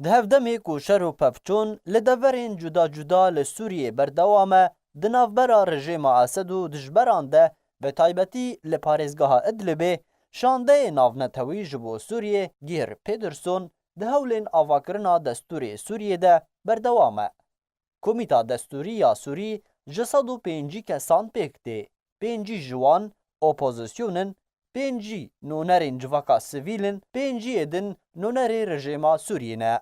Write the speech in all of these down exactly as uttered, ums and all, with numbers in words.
Di hevdemê ku şer û pevçûn li deverên cuda cuda li Sûriyê berdewam e, di navbera rejêma Esed û dijberan de, bi taybetî li parêzgeha Idlibê, şandeyê navnetewî ji bo Sûriyê Geir Pedersen di hewlên avakirina destûrê Sûriyê de berdewam e. Komîta Destûrî ya Sûrî ji sed û pêncî kesan pêk tê. Pêncî ji wan opozîsyon in, pêncî nûnerên civaka sivîl in, pênciyê din nûnerê rejêma Sûriyê ne.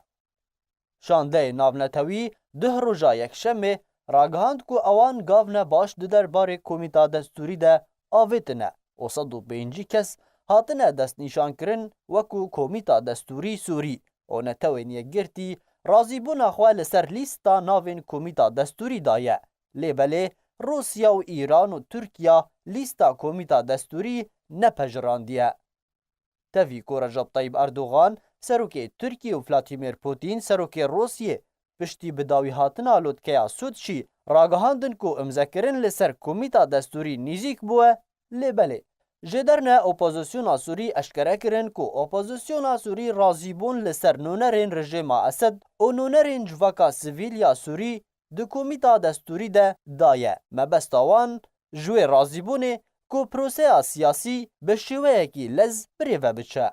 Şandeyê navnetewî duh roja yekşemê ragihand ku ewan gav ne baş di derbarê Komîta Destûrî de avêtine û sed û pêncî kes hatine destnîşankirin wekû Komîta Destûrî Sûrî û Netewên Yekgirtî razîbûna xwe li ser lîsta navên Komîta Destûrî daye. Lê belê Rûsya û Îran û Tirkiya lîsta Komîta Destûrî nepejirandiye. Tevî ku Recep Tayyip Erdogan, serokê Tirkiyê û Vladimir Putin, serokê Rûsiyê, piştî bi dawî hatina lotkeya Soçî ragihandin ku imzekirin li ser Komîta Destûrî nîzîk bûye, lê belê jêderne opozîsyona Sûrî eşkere kirin ku opozîsyona Sûrî razîbûn li ser nûnerên rejêma Esed û nûnerên civaka sivîl ya Sûrî di Komîta Destûrî de daye. Mebesta wan ji wê razîbûnê ku proseya siyasî bi şêweyekî lez birêve biçe.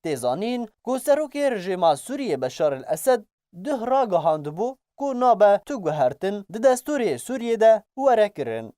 Tê zanîn ku serokê rejêma Sûriyê Beşar el Esed duh ragihandibû ku nabe tu guhertin di destûrê Sûriyê de were kirin.